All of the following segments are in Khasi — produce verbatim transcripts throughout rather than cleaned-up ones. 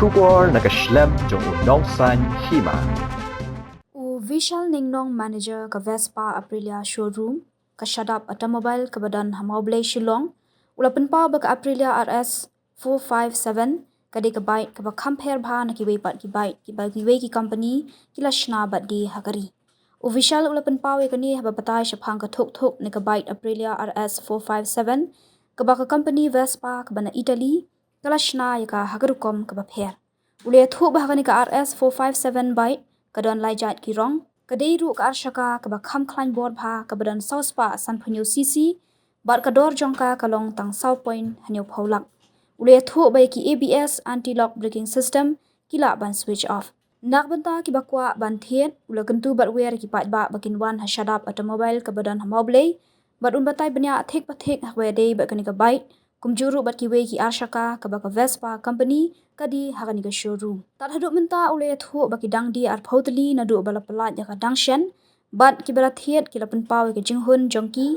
Khubor na ka shlem jong u nongsaiñ hima. U Vishal Ningnong, manager ka Vespa Aprilia showroom ka Shadap Automobile kaba don ha Mawblei, Shillong, u la pynpaw ba ka Aprilia R S four five seven ka dei ka bike kaba kham pher bha na kiwei pat ki bike kiba kiwei ki company ki la shna bad die ha ka ri. U Vishal u la pynpaw ïa kane haba batai shaphang ka thuk thuk ne ka bike Aprilia R S four five seven kaba ka company Vespa kaba na Italy ka la shna ïa ka ha ka rukom kaba pher. U la ïathuh ba ha kane ka R S four five seven bike ka don lai jait ki rong, ka dei ruh ka arshaka kaba kham khlaiñ bor bha kaba don saw spah sanphew hynñiew C C, bad ka dor jong ka ka long tang saw point hynñiew phew lak. U la ïathuh ba ïa ki A B S, anti-lock braking system, ki lah ban switch off. Na ka bynta kiba kwah ban thied, u la kyntu bad wer ïa ki paidbah ba kin wan ha Shadap Automobile kaba don ha Mawblei bad un batai bniah thik pa thik ha kaba ïadei bad kane ka bike, kumjuh ruh bad kiwei ki arshaka kaba ka Vespa company ka die ha kane ka showroom. Tad haduh mynta u la ïathuh ba ki dang die arphew tylli naduh ba la pyllait ïa ka dang shen, bad kiba la thied ki la pynpaw ïa ka jinghun jong ki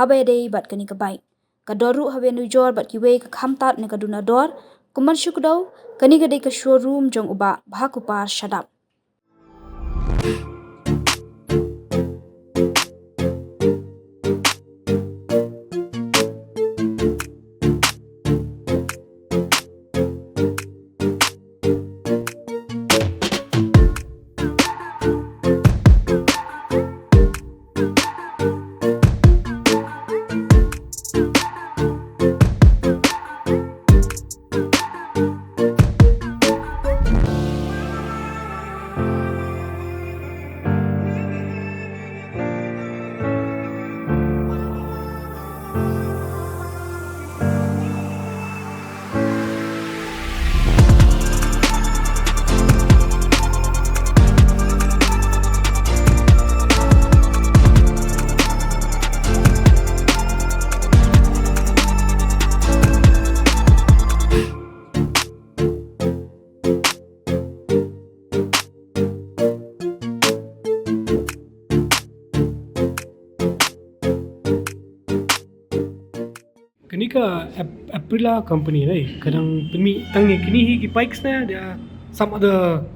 haba ïadei bad kane ka bike. Ka dor ruh haba ïanujor bad kiwei ka kham tad ne ka duna dor. Kum ban shu kdew, kane ka dei ka showroom jong u Bah Bhakupar Shadap. Kane ka Ap-, Aprilia company, right? Ka dang pynmih tang ïa kine hi ki bikes ne, there are some other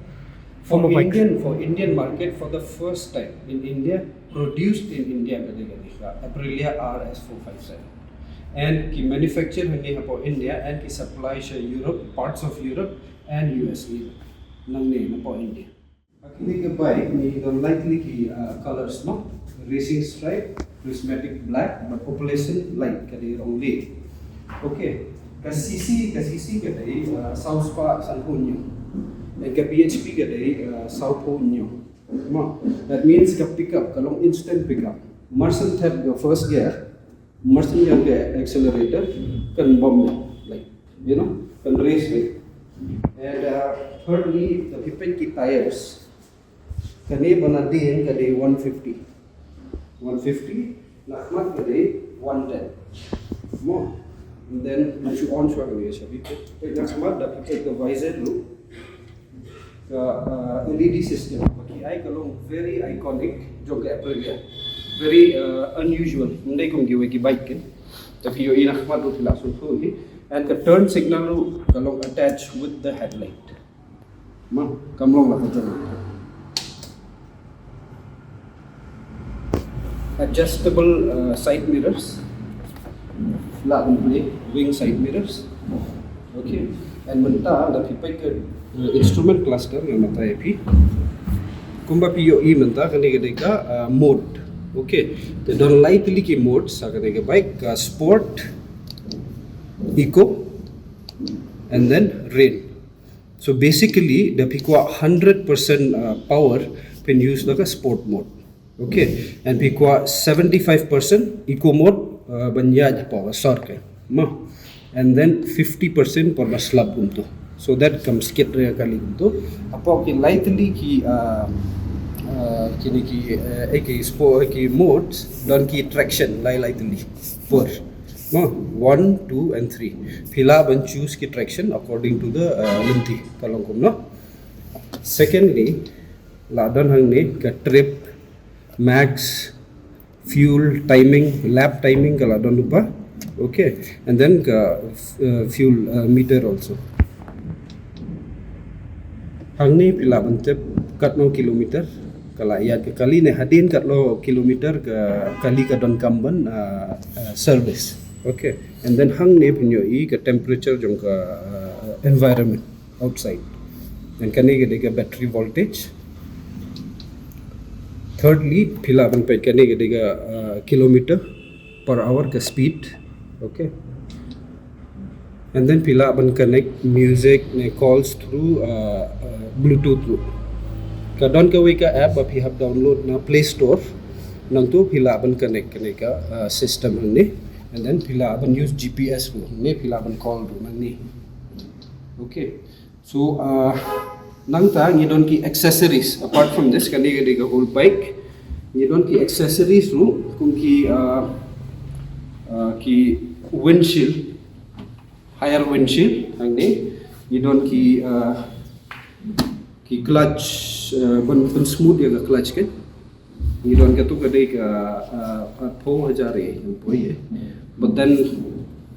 form of bikes. Indian, for Indian market, for the first time in India, produced in India, ka dei ka dei ka Aprilia R S four five seven. And ki manufacture hangne hapoh India and ki supply sha Europe, parts of Europe and U S A. Nangne napoh India. Kine ki bike ngi don lai tylli ki, uh, colors, no? Racing stripe, prismatic black, bad opalescent light, ka dei rong lieh. Okay. Ka C C, ka C C ka dei, uh, saw spah sanphew hynñiew. And ka B H P ka dei, uh, sawphew hynñiew. Mo, that means ka pickup, ka long instant pickup. Mar shu thep ka first gear, mar shu ïa ka accelerator, kan bom, like, you know, kan race, like. And, uh, thirdly, ka pickup ki tires. Kane ba na dien ka dei one fifty. One fifty, na khmat ka dei one ten. Mo. And then, na shu on shuwa ka dei, shabi. Peit na khmat da peit ka visor ruh. Ka, uh, L E D system. Ba ki ai ka long very iconic jong ka Aprilia. Very, uh, unusual. Ym dei kum kiwei ki bike kin. Te phi ïohi na khmat ruh phi lah sngewthuh hi. And ka turn signal ruh ka long attached with the headlight. Mo, kam long la ka jong. Adjustable, uh, side mirrors. La ban plie wing side mirrors. Okay. And mynta da phi peit ka, uh, instrument cluster nga mynta ïa phi. Kumba phi ïohi mynta kane ka dei ka, uh, mode. Okay. Te don lai tylli ki modes ha kane ka bike, ka sport, eco, and then rain. So basically, da phi kwah hundred percent, uh, power, phin use da ka sport mode. Okay. And phi kwah seventy-five percent eco mode, uh, ban ïaid hapoh ka sor ka. Mo. And then fifty percent por ba slap kumto. So that comes kit re kali kumto. Hapoh ki lai tylli ki, uh, uh, kine ki, uh, eh, ki sport, ki modes, don ki traction lai lai tylli. Por. No, one, two and three. Phi lah ban choose ki traction according to the, uh, lynti ka long kumno. Secondly, la don hangne ka trip, max, fuel, timing, lap timing ka la don lypa. Okay, and then ka, uh, fuel, uh, meter also. Hangne phi lah ban tip katno kilometer ka la ïaid ka kali ne hadien katno kilometer ka kali ka donkam ban, ah, ah, service. Okay. And then hangne phin ïohi ka temperature jong ka, ah, environment outside. And kane ka dei ka battery voltage. Thirdly, phi lah ban peit kane ka dei ka, ah, kilometer per hour ka speed. Okay. And then phi lah ban connect music ne calls through, uh, uh, Bluetooth ruh. Ka don kawei ka app ba phi hap download na Play Store. Nangtu phi lah ban connect kane ka, uh, system hangne. And then phi lah ban use G P S ruh. Ne phi lah ban call ruh nangne. Okay. So, uh, nangta ngi don ki accessories. Apart from this, kane ka dei ka whole bike. Ngi don ki accessories ruh kum ki, uh, uh, ki windshield, higher windshield hangne. Ngi don ki, uh, ki clutch, uh, ban, ban smooth ïa ka clutch kan. Ngi don katu ka dei ka, uh, uh, phew hajar eh, phew eh. But then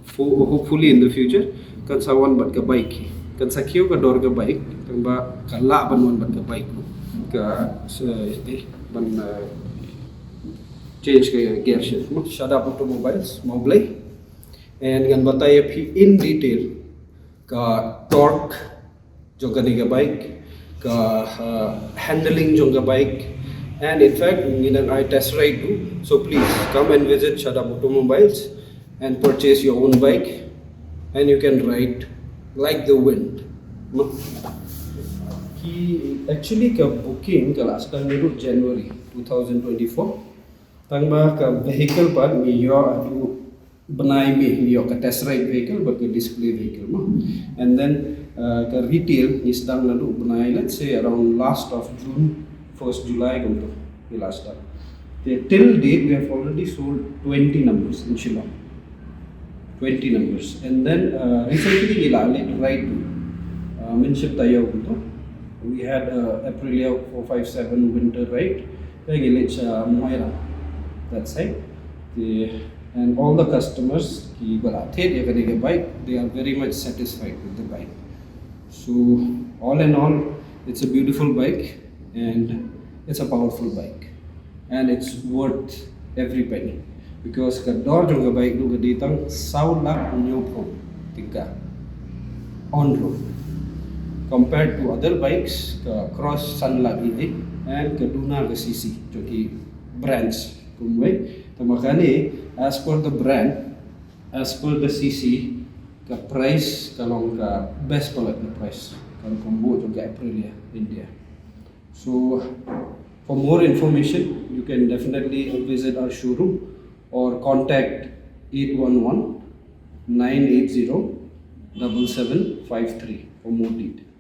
fo-, hopefully in the future kan sa wan bad ka bike. Kan sa kiew ka dor ka bike, tang ba ka lah ban wan bad ka bike. Ka, uh, eh, ban, uh, change ka gear shift. Shadap Automobiles, Mawblei. And ngan batai ïa phi in detail ka torque jong kane ka bike, ka, uh, handling jong ka bike. And in fact, ngi dang ai test ride tu. So please come and visit Shadap Automobiles and purchase your own bike, and you can ride like the wind. No? Ki, actually ka booking ka la start naduh January two thousand twenty-four. Tang ba ka vehicle pat ngi ïoh haduh bnai May, ngi ïoh ka test ride vehicle bad ka display vehicle mo. And then, uh, ka retail ngi sdang naduh bnai, let's say around last of June, first July kumto, ngi la start. Te till date we have already sold twenty numbers in Shillong. Twenty numbers. And then, uh, recently ngi la leit ride tu, uh, mynship taïew kumto. We had, uh, Aprilia four five seven winter ride. Ngi leit sha Moirang that side. The, and all the customers kiba la thied ïa kane ka bike, they are very much satisfied with the bike. So all in all, it's a beautiful bike and it's a powerful bike and it's worth every penny, because ka dor jong ka bike ruh ka dei tang saw lak hynñiewphew tyngka on road. Compared to other bikes, ka cross san lak ïa, and ka duna ka C C jong ki brands kumwei. Tangba kane, as per the brand, as per the C C, ka price ka long ka best palat ka price, ka long kumba jong ka Aprilia India. So for more information, you can definitely visit our showroom or contact eight one one, nine eight zero, double seven five three for more details.